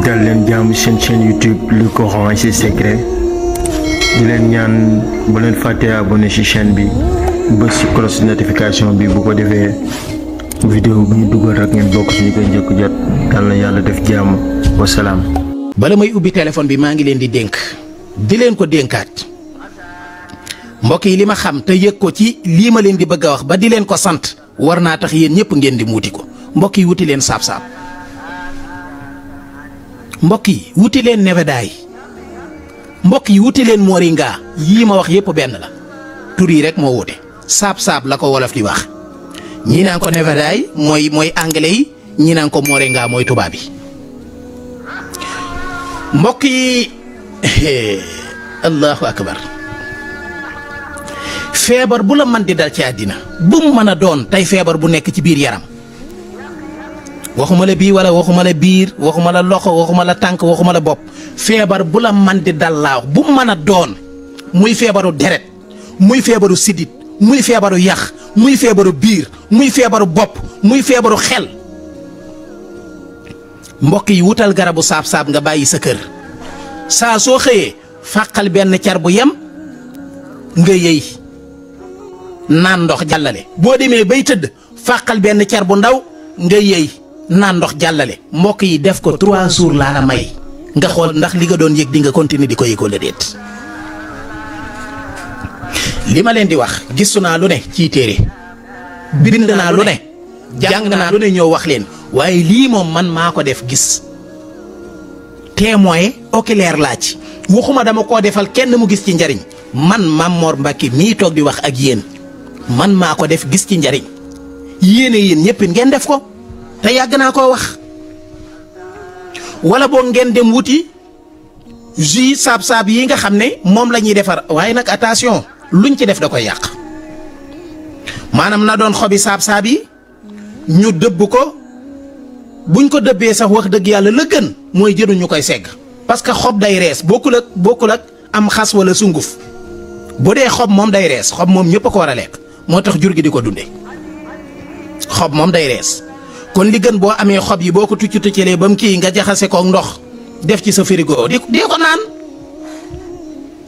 dal leen jàmm seen chaîne YouTube Le Coran et ses secrets di leen ñaan bu leen fàtte abonné ci chaîne bi bës ci cloche notification bi bu ko defee vidéo bu ñu dugal rek ngeen bokk ci ñu koy njëkk jot yal na yàlla def jàmm wasalaam. bala may ubbi téléphone bi maa ngi leen di dénk di leen ko dénkaat mbokk yi li ma xam te yëg ko ci lii ma leen di bëgg a wax ba di leen ko sant war naa tax yéen ñëpp ngeen di muuti ko mbokk yi wuti leen saab-saab mbokk yi wuti leen nebedaay mbokk yi wuti leen moringa yii ma wax yëpp benn la tur yi rek moo wute saab-saab la ko wolof di wax ñii naan ko nebedaay mooy anglais yi ñii naan ko moringa mooy tubaab yi mbokk yi allahu akbar feebar bu la man di dal ci àddina bu mu mën a doon tey feebar bu nekk ci biir yaram waxuma la bii wala waxuma la biir waxuma la loxo waxuma la tànk waxuma la bopp feebar bu la man di dal laa bu mu mën a doon muy feebaru deret muy feebaru sidit muy feebaru yax muy feebaru biir muy feebaru bopp muy feebaru xel mbokk yi wutal garabu saab-saab nga bàyyi sa kër saa soo xëyee fàqal benn car bu yem nga yëy naan ndox jàllale boo demee bay tëdd fàqal benn car bu ndaw nga yëy naan ndox jàllale mbokk yi def ko 3 jours laa la may nga xool ndax li nga doon yëg di nga continuer di ko yëgoo la déet li ma leen di wax gisu naa lu ne ciy téere bind naa lu ne jàng naa lu ne ñëw wax leen waaye lii moom man maa ko def gis témoin oculaire laa ci waxuma dama koo defal kenn mu gis ci njariñ man Mame Mor Mbacke mii toog di wax ak yéen man maa ko def gis ci njariñ yéene yéen ñëpp ngeen def ko te yàgg naa koo wax wala boo ngeen dem wuti jus saab-saab yi nga xam ne moom la ñuy defar waaye nag attention luñ ci def da koy yàq maanaam na doon xobi saab-saab yi ñu dëbb ko buñ ko dëbbee sax wax dëgg yàlla la gën mooy jëru ñu koy segg parce que xob day rees bokkul ak am xas wala sunguf bu dee xob moom day rees xob moom ñëpp a ko war a lekk moo tax jur gi di ko dunde xob moom day rees kon li gën boo amee xob yi boo ko tuccalee ba mu kii nga jaxase ko ndox def ci sa frigo di ko naan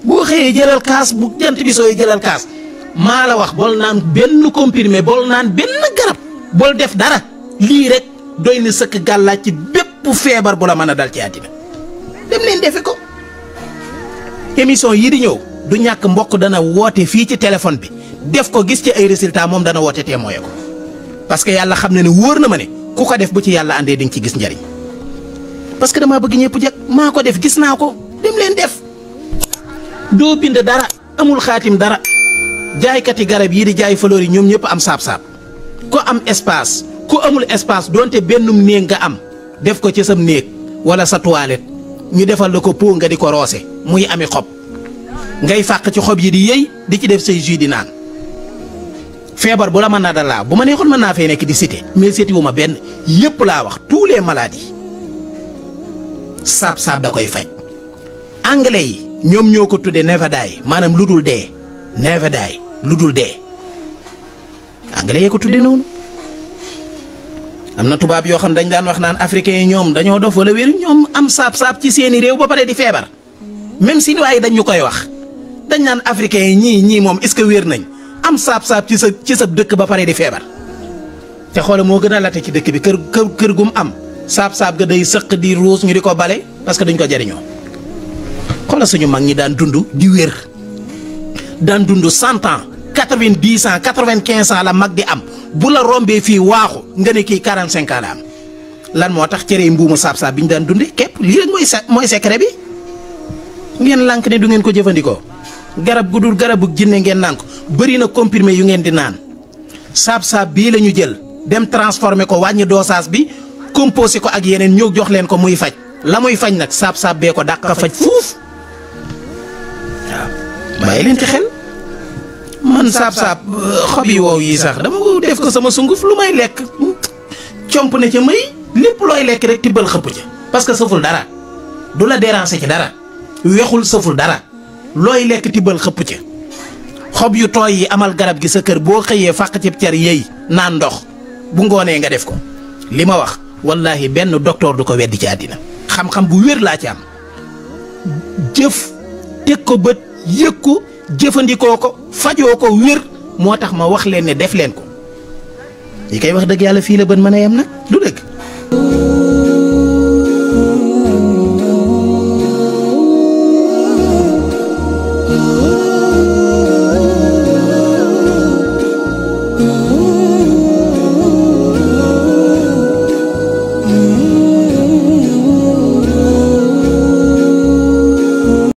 boo xëyee jëlal kaas bu jant bi sooy jëlal kaas maa la wax bol naan benn comprimé bol naan benn garab bol def dara lii rek doy na sëkk gàllaaj ci bépp feebar bu la mën a dal ci àddina dem leen defe ko émission yi di ñëw du ñàkk mbokk dana woote fii ci téléphone bi def ko gis ci ay résultats moom dana woote témoin ko parce que yàlla xam na ne wóor na ma ne ku ko def bu ci yàlla àndee di nga ci gis njariñ parce que damaa bëgg ñëpp jag maa ko def gis naa ko dem leen def doo bind dara amul xaatim dara jaaykati garab yii di jaay fleur yi ñoom ñëpp am saab-saab ko am espace ku amul espace donte bennum néeg nga am def ko ci sam néeg wala sa toilette ñu defal la ko pot nga di ko roose muy ami xob ngay fàq ci xob yi di yëy di ci def say jus di naan feebar bu la mën naa dal laa bu ma neexoon mën naa fee nekk di cité mais cité wu ma benn yépp laa wax tous les maladies saab-saab da koy faj anglais yi ñoom ñoo ko tuddee nevedaay maanaam lu dul dee nevedaay lu dul dee anglais yee ko tuddee noonu am na tubaab yoo xam dañ daan wax naan africains yi ñoom dañoo dof wala wér ñoom am saab-saab ci seeni réew ba pare di feebar même si waaye dañ ñu koy wax dañ naan africains yi ñii moom est-ce que wér nañ am saab-saab ci sa dëkk ba pare di feebar te xoole moo gën a late ci dëkk bi kër gum am saab-saab ga day sëq di ruus ñu di ko bale parce que duñ ko jariñoo xoola suñu mag ñi daan dund di wér daan dund 100 ans 90 ans 95 ans la mag di am bu la rombee fii waaxu nga ne kii 45 ans la am lan moo tax cere mbuumu saab-saab bi ñu daan dunde képp lii rek mooy secret bi ngeen lànk ne du ngeen ko jëfandikoo garab gu dul garabu jinne ngeen naan ko bëri na comprimé yu ngeen di naan saab-saab bii la ñu jël dem transformé ko wàññi dosage bi composé ko ak yeneen ñëw jox leen ko muy faj la muy faj nag saab-saab bee ko dàq faj fuuf waaw bàyyi leen ci xel man saab-saab xob yi wow yi sax dama ko def ko sama sunguf lu may lekk comp ne ca may lépp looy lekk rek tibbal xëpp ca parce que sëful dara du la déranger ci dara wexul sëful dara looy lekk tibbal xëpp ca xob yu tooy yi amal garab gi sa kër boo xëyee fàq ci cer yëy naan ndox bu ngoonee nga def ko li ma wax wallahi benn docteur du ko weddi ci àddina xam-xam bu wér laa ci am jëf teg ko bët yëg ko jëfandikoo ko fajoo ko wér moo tax ma wax leen ne def leen ko yi koy wax dëgg yàlla fii la bët mën a yem nag du dëgg